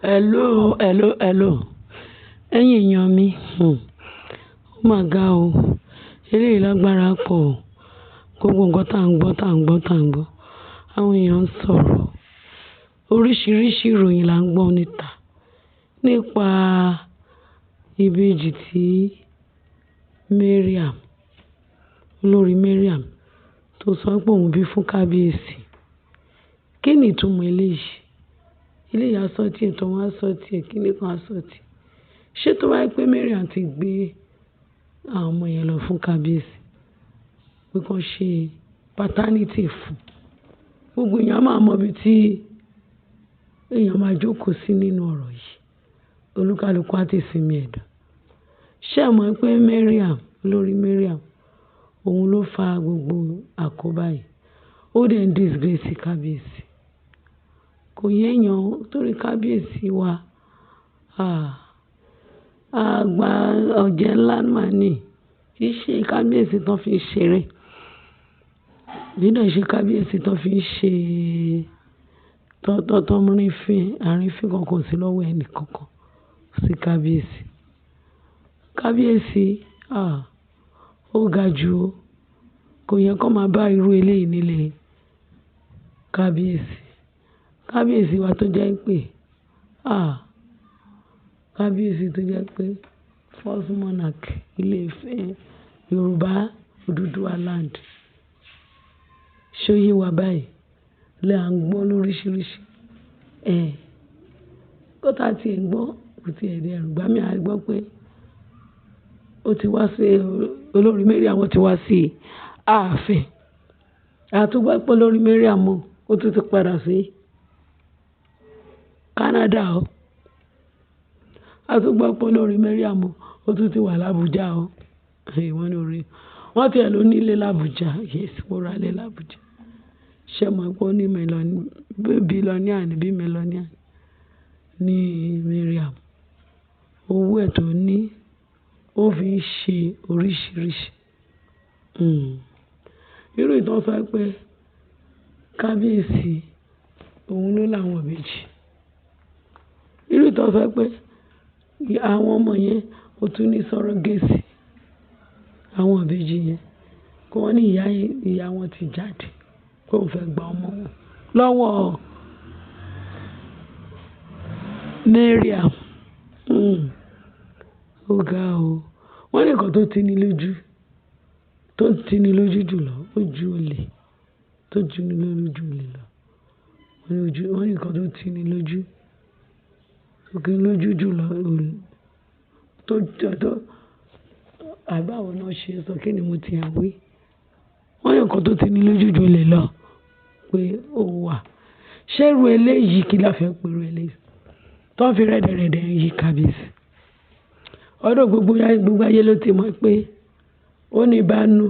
Hello, hello, hello. Ẹ̀yin èèyàn mi, ó mà ga o. Eléyìí lágbára pọ̀ o. Gbogbo nǹkan tá ń gbọ́, tá ń gbọ́, tá ń gbọ́. Àwọn èèyàn ń sọ̀rọ̀. Oríṣiríṣi ìròyìn là ń gbọ́ níta nípa ìbejì tí Mariam, olórí Mariam tó sọ pé òun bí fún kábíyèsí. Kí ni ìtumọ̀ eléyìí? Eléyìí á sọ tí ẹ̀ tọ̀hún á sọ tí ẹ̀, kíni kan á sọ tí. Ṣé tó bá jẹ́ pé Mariam ti gbé àwọn ọmọ yẹn lọ fún kábíyèsí, pé kí wọ́n ṣe paternity fún, gbogbo èèyàn á máa mọ ibi tí èèyàn máa jókòó sí nínú ọ̀rọ̀ yìí. Olúkálùkù á ti sinmi ẹ̀dọ̀. Ṣé ẹ mọ̀ pé Mariam, olórí Mariam, òun ló fa gbogbo àkóbá yìí. Ó dẹ̀ ń disgrace kábíyèsí. Kò yé èèyàn o, torí kábíyèsí wa, àgbà ọ̀jẹ̀ ńlá máa ní. Kì í ṣe kábíyèsí tó fi ń ṣeré. Kì í dẹ̀ ṣe kábíyèsí tó fi ń ṣe, tó ń rí fín, àrífín kan kò sí lọ́wọ́ ẹni kankan sí kábíyèsí. Kábíyèsí, ó ga jù o. Kò yẹ kó máa bá irú eléyìí nílé kábíyèsí. Kábíyèsí wa tó jẹ́ pé, kábíyèsí tó jẹ́ pé first monarch ilé Ifẹ̀ Yorùbá Odùduwà land. Ṣé ó yé wa báyìí? Lẹ́ à ń gbọ́ lóríṣiríṣi. Ẹ̀, kó tá tí ẹ̀ ń gbọ́, kò tí ẹ̀ dẹrùn. Ìgbà mí à gbọ́ pé ó ti wá sí, olórí Mariam ti wá sí ààfin. A tún gbọ́ pé olórí Mariam ó tún ti padà sí Canada o. A tún gbọ́ pé olórí Mariam ó tún ti wà l'Abuja o. Wọ́n ní orí, wọ́n ti ẹ̀ ló nílé l'Abuja. Yes, ó ra ilé l'Abuja. Ṣé ẹ mọ̀ pé ó ní billionaire ni bí millionaire ní Mariam. Owó ẹ̀ tó ní, ó fi ń ṣe oríṣiríṣi. Irú ìtàn sọ pé kábíyèsí òun ló láwọn ìbejì. Irú ìtàn sọ pé àwọn ọmọ yẹn ó tún ní surrogacy. Àwọn ìbejì yẹn, kí wọ́n ní ìyá wọn ti jáde pé òun fẹ́ gba ọmọ wọn lọ́wọ́ Mariam. Ó ga o. Wọ́n ní nǹkan tó tini lójú, tó tini lójú jùlọ, ó ju olè, tó juni lójú ju olè lọ. Wọ́n ní ojú, wọ́n ní nǹkan tó tini lójú, tó kí lójú jùlọ, tó, tó, àbí báwo náà ṣe sọ kí ni mo ti ń wí. Wọ́n ní nǹkan tó tini lójú ju olè lọ pé ó wà. Ṣé irú eléyìí kí la fẹ́ pé irú eléyìí? Tó ń fi rẹ́dẹ̀rẹ́dẹ̀ yí kábíyèsí. Ọdún gbogbo ayé ló ti mọ̀ pé ó ní ìbánu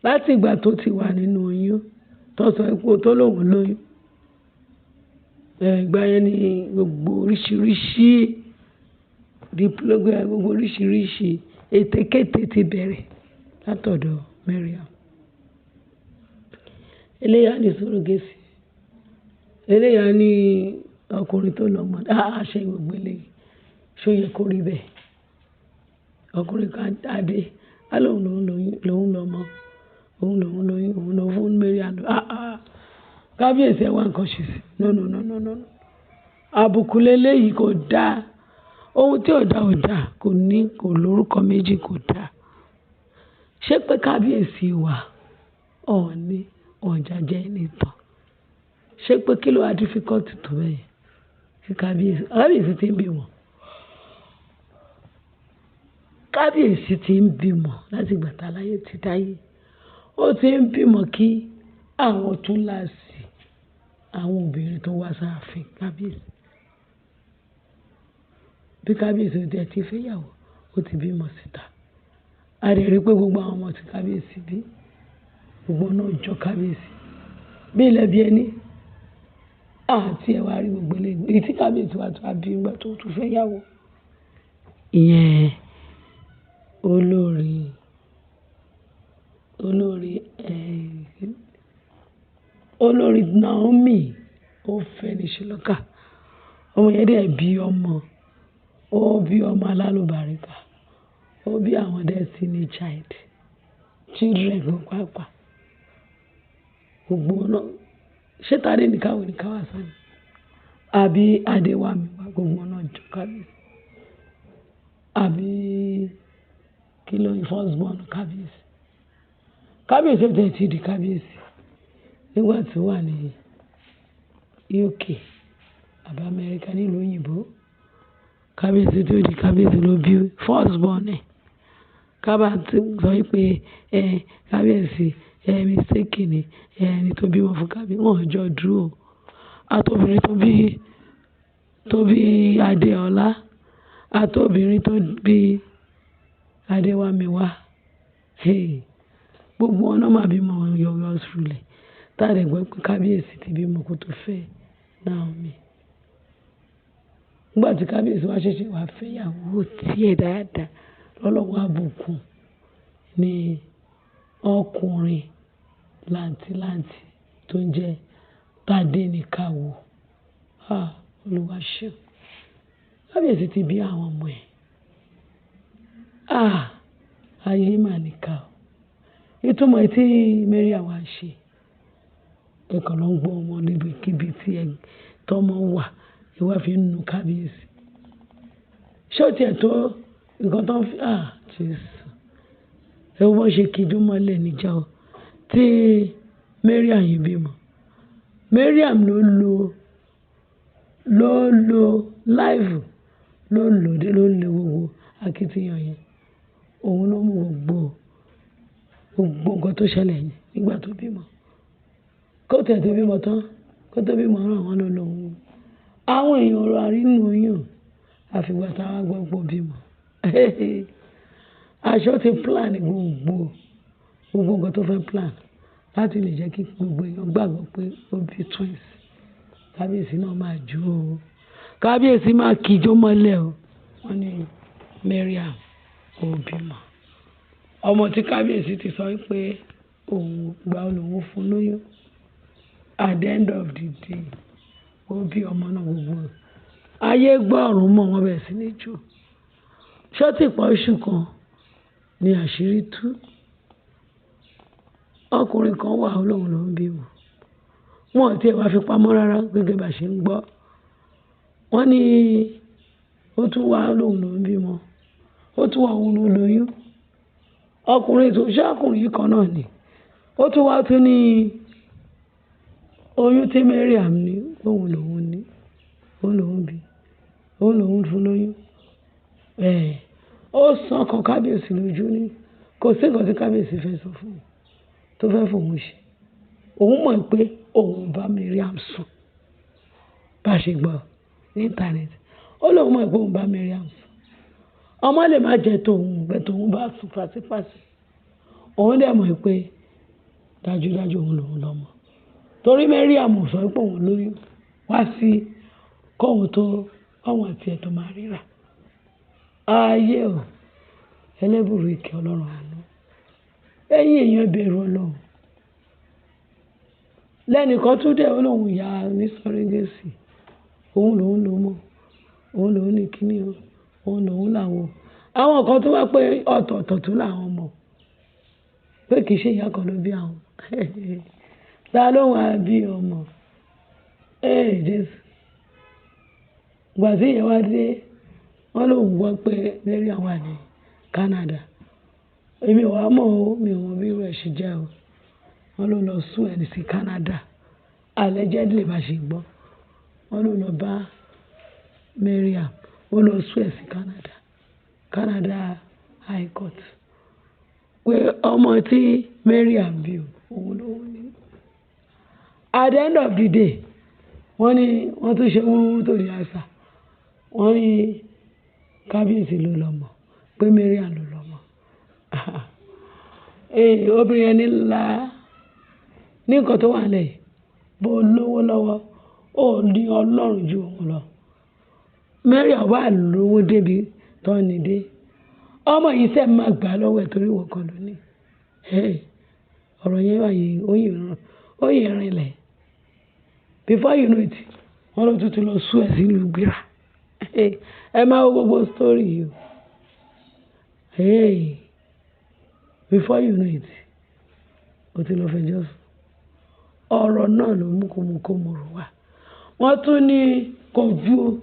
láti ìgbà tó ti wà nínú oyún tó sọ pé ó tó lóun lóyún. Ìgbà yẹn ni gbogbo oríṣiríṣi gbogbo oríṣiríṣi ètekéte ti bẹ̀rẹ̀ látọ̀dọ̀ Mariam. Eléyà ní surrogacy. Eléyà ní ọkùnrin tó lọ́mọ. Ṣé gbogbo eléyìí? Ṣé ó yẹ kó rí bẹ́ẹ̀? Ọkùnrin kan á dé, á lóun lòun lóyún, lòun lọ́mọ, òun lòun lóyún, òun lòun fún Mariam. Kábíyèsí ẹ wá nǹkan ṣe sí. No, no, no, no, no. Àbùkù léléyìí kò dá. Ohun tí ò dá ò dá, kò ní, kò lórúkọ méjì kò dá. Ṣé pé kábíyèsí wa, Ọọ̀ni, Ọ̀jájá ẹniìtàn. Ṣé pé kí ló wá difficult tó bẹ́ẹ̀ yẹn? Kí kábíyèsí, kábíyèsí tí ń bímọ. Kábíyèsí tí ń bímọ láti ìgbà tá láyé ti dáyé. Ó ti ń bímọ kí àwọn túnláàsì, àwọn obìnrin tó wá sáàfin kábíyèsí. Bí kábíyèsí ò tiẹ̀ tí fẹ́ ìyàwó, ó ti bímọ síta. A dẹ̀ rí pé gbogbo àwọn ọmọ tí kábíyèsí bí, gbogbo náà jọ kábíyèsí. Bí ilẹ̀ bí ẹni, àti ẹ wá rí gbogbo eléyìí. Èyí tí kábíyèsí wa tó wá bí nígbà tó tún fẹ́ ìyàwó. Ìyẹn olórí, olórí, olórí Naomi ó fẹ́ ní ṣe lọ́kà. Ọmọ yẹn dẹ̀ bí ọmọ, ó bí ọmọ alálùbáríkà, ó bí àwọn destiny child, children gan pàápàá. Gbogbo wọn náà, ṣé Tádé ní káwọ́ ní káwá sọ ni? Àbí Adéwàmíwá, gbogbo wọn náà jọ kábíyèsí. Àbí kí ló ń first born kábíyèsí? Kábíyèsí ò tiẹ̀ tí di kábíyèsí nígbà tí ó wà ní UK àbí Amẹ́ríkà nílùú òyìnbó. Kábíyèsí tó di kábíyèsí ló bí first born ẹ̀. Ká bá tí sọ wípé ẹ kábíyèsí ẹ mistake ni ẹni tó bímọ fún kábíyèsí, wọ́n ò jọ dúró. Àti obìnrin tó bí Adéọlá, àti obìnrin tó bí Adéwàmíwá. Hey! Gbogbo wọn náà máa bímọ yours truly. Tá dẹ̀ gbọ́ pé kábíyèsí ti bímọ kó tó fẹ́ Naomi. Nígbà tí kábíyèsí wá ṣẹ̀ṣẹ̀ wá fẹ́ ìyàwó tí ẹ dáadáa, lọ́lọ́run á bùkún ní ọkùnrin làǹtìlanti tó ń jẹ́ Tádéníkàwò. Ah! Olúwa ṣeun. Kábíyèsí ti bí àwọn ọmọ ẹ̀. Ah! Ayé máa ní ká o. Ìtumọ̀ tí Mariam wá ṣe, ẹ kàn lọ ń gbọ́ ọmọ níbi kíbi tí ẹ tọ́mọ wà, ẹ wá fi ń nu kábíyèsí. Ṣé ó ti ẹ̀ tó nǹkan tó ń fi, ah! Jésù. Ẹ wo bó ṣe kíjú mọ́lẹ̀ níjọ́ tí Mariam yìí bímọ. Mariam ló lo live, ló lò dé, ló lo gbogbo akitiyan yẹn. Òun ló mú gbogbo nǹkan tó ṣẹlẹ̀ yẹn nígbà tó bímọ. Kó tẹ̀ tó bímọ tán, kó tó bímọ náà wọ́n ló lo òun. Àwọn èèyàn ò rí nínú oyún, àfi ìgbà táa wá gbọ́ pé ó bímọ. Aṣọ ti plan gbogbo nǹkan tó fẹ́ plan láti lè jẹ́ kí gbogbo èèyàn gbàgbọ́ pé ó bí twins. Kábíyèsí náà máa jó o. Kábíyèsí máa kíjó mọ́lẹ̀ o. Wọ́n ní Mariam ó bímọ. Ọmọ tí kábíyèsí ti sọ wípé òun gbà ó lòun fún lóyún. At the end of the day, ó bí ọmọ náà gbogbo. Ayé gbọ́ ọ̀run mọ́ wọn bẹ̀rẹ̀ sí ní jó. Ṣé ó ti pọ̀ oṣù kan ní àṣírí tú? Ọkùnrin kan wà, ó lóun ló ń bímọ. Wọn ò tí ì wá fi pamọ́ rárá gẹ́gẹ́ bí a ṣe ń gbọ́. Wọ́n ní ó tún wá lóun ló ń bímọ. Ó tún wá òun ló lóyún. Ọkùnrin tó ṣé ọkùnrin yìí kan náà ni. Ó tún wá tún ní oyún tí Mariam ní òun lòun ní, òun lòun bí, òun lòun fún lóyún. Ẹ̀, ó sàn kan kábíyèsí lójú ní. Kò sí nǹkan tí kábíyèsí fẹ́ sọ fún un, tó fẹ́ fún òun ṣe. Òun mọ̀ pé òun bá Mariam sùn. Bá ṣe gbọ́ ní íńtánẹ́ẹ̀tì. Ó lóun mọ̀ pé òun bá Mariam sùn. Ọmọ lè má jẹ tòun, bẹ́ẹ̀ tóun bá sùn fàṣífàṣí. Òun dẹ̀ mọ̀ pé dájúdájú òun lòun lọmọ. Torí Mariam ò sọ pé òun lóyún wá sí kóun tó, kóun àti ẹ̀ tó máa ríra. Ayé o, ẹlẹ́bùrú ìkẹ́ Ọlọ́run àánú. Ẹ̀yin èèyàn, ẹ bẹ̀rù Ọlọ́run. Lẹ́nu kan tún dẹ̀ ó lóun ìyá ní surrogacy. Òun lòun ló mọ̀. Òun lòun ní kíní o. Òun lòun làwọ̀. Àwọn kan tó wá pé ọ̀tọ̀ọ̀tọ̀ tún làwọn mọ̀. Pé kì í ṣe ìyá kan ló bí àwọn. Ta ló wá bí ọmọ? Ee Jésù. Ìgbà tí ìyẹn wá dé, wọ́n lóun gbọ́ pé Mariam wà ní Canada. Èmi ò wá mọ̀ o, mi ò mọ̀ bí irú ẹ ṣe jẹ́ o. Wọ́n ló lọ sue ẹni sí Canada. Allegedly bá ṣe gbọ́. Wọ́n ló lọ bá Mariam, ó lọ sue ẹ sí Canada, Canada High Court. Pé ọmọ tí Mariam bí o, òun ló ní. At the end of the day, wọ́n ní wọ́n tún ṣe wúrúwúrú tó di àṣà. Wọ́n ní kábíyèsí ló lọmọ, pé Mariam ló lọmọ. Ee, obìnrin ẹni ńlá ní nǹkan tó wà nílẹ̀ yìí, bó lówó lọ́wọ́, ó ní Ọlọ́run ju òun lọ. Mariam wà lówó débi tó ní dé. Ọmọ yìí sẹ́ máa gbà lọ́wọ́ ẹ̀ torí ìwọ kan ló ní. Hey, ọ̀rọ̀ yẹn wà yìí, ó yìí rinlẹ̀. Before you know it, Wọ́n ló tún ti lọ sue ẹ̀ sílùú Gbéra. Ẹ máa wo gbogbo story yìí o. Hey, before you know it, o ti lọ fẹjọ́ sùn. Ọ̀rọ̀ náà ló mú kó mú rò wá. Wọ́n tún ní kò ju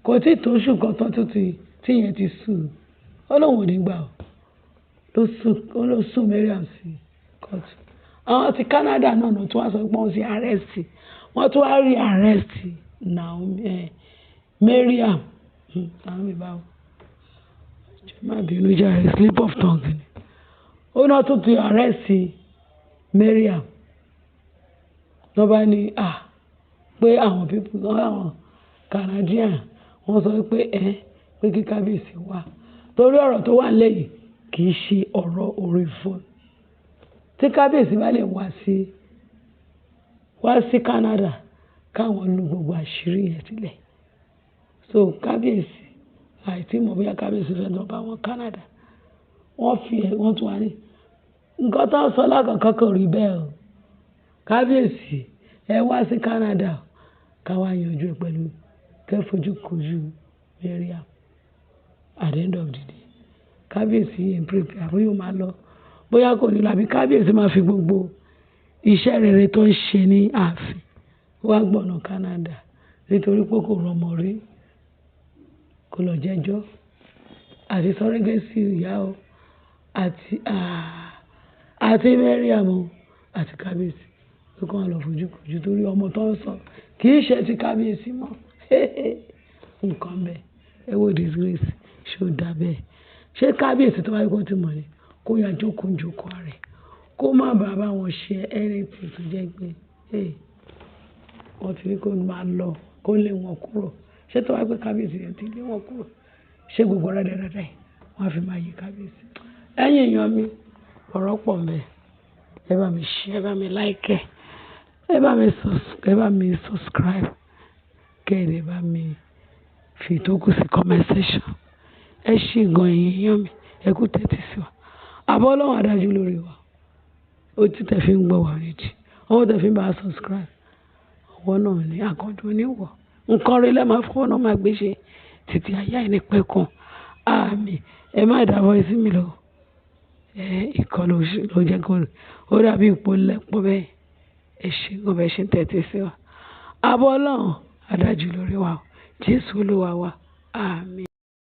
kò tí tó oṣù kan tán tó ti tí ìyẹn ti sue. Ó lóun ò ní gbà ó. Ló sue, ó ló sue Mariam sí court. Àwọn ti Canada náà náà tún wá sọ pé wọ́n ti arrest. Wọ́n tún wá rí arrest Naomi, Mariam. Naomi báwo? Má bínú jàre, slip of tongue ni. Ó náà tún ti arrest Mariam. Lọ́ bá ní à pé àwọn people, àwọn Canadian wọ́n sọ pé ẹ́ pé kí kábíyèsí wá. Torí ọ̀rọ̀ tó wà nílẹ̀ yìí kì í ṣe ọ̀rọ̀ orí fóònù. Tí kábíyèsí bá lè wá sí Canada, káwọn lu gbogbo àṣírí yẹn sílẹ̀. So kábíyèsí, àìtí mọ̀ bóyá kábíyèsí fẹ́ lọ bá wọn Canada. Wọ́n fi ẹ̀ wọ́n tún wá ní nǹkan tó ń sọ lákọ̀ọ́kọ́ kò rí bẹ́ẹ̀ o. Kábíyèsí, ẹ wá sí Canada ká wá yanjú ẹ pẹ̀lú kẹ́ fojú kojú Mariam. At the end of the day, kábíyèsí yìí ń prepare bóyá ó máa lọ, bóyá kò ní lọ, àbí kábíyèsí máa fi gbogbo iṣẹ́ rere tó ń ṣe ní ààfin wá gbọ̀nà Canada nítorí pé kò rọmọ rí, kó lọ jẹ́jọ́ àti surrogacy ìyá o àti Mariam o àti kábíyèsí pé kí wọ́n lọ fojú kojú torí ọmọ tó ń sọ kì í ṣe ti kábíyèsí mọ́. Nǹkan bẹ́ẹ̀. Ẹ wo disgrace, ṣé ó dà bẹ́ẹ̀? Ṣé kábíyèsí tó bá yẹ kó ti mọ̀ ni kó ya jókòó jókòó rẹ̀ kó má bàa bá wọn ṣe anything tó jẹ́ pé hey, wọ́n ti ní kó máa lọ kó lé wọn kúrò. Ṣé tó bá pé kábíyèsí yẹn ti lé wọn kúrò, ṣé gbogbo rẹ́dẹ̀rẹ́dẹ́ wọ́n á fi máa yí kábíyèsí? Ẹ̀yin èèyàn mi, ọ̀rọ̀ pọ̀ ńbẹ̀. Ẹ bá mi share, ẹ bá mi like, ẹ bá mi subscribe, kẹ́ ẹ lè bá mi fi ìtókù sí comment section. Ẹ ṣé gan ẹ̀yin èèyàn mi, ẹ kú tẹ́tí sí wa. Àbọ̀ Ọlọ́run adájú lórí wa. Ojú tẹ fi ń gbọ́ wa méjì, ọwọ́ tẹ fi ń bá a subscribe. Ọwọ́ náà ní àkàndùn oníwọ̀. Nǹkan rí lẹ́ máa fọwọ́ náà máa gbé ṣe títí ayé àìnípẹ̀kun. Àmín. Ẹ má dàbọ̀ sí mi lọ. Ẹ ìkọlù ló jẹ́ kó ó dàbí ipò lẹ́pọ̀ bẹ́ẹ̀. Ẹ ṣé gan bẹ́ẹ̀ ṣe ń tẹ́tí sí wa. Àbọ̀ Ọlọ́run adájú lórí wa. Jésù Olúwa wa. Àmín.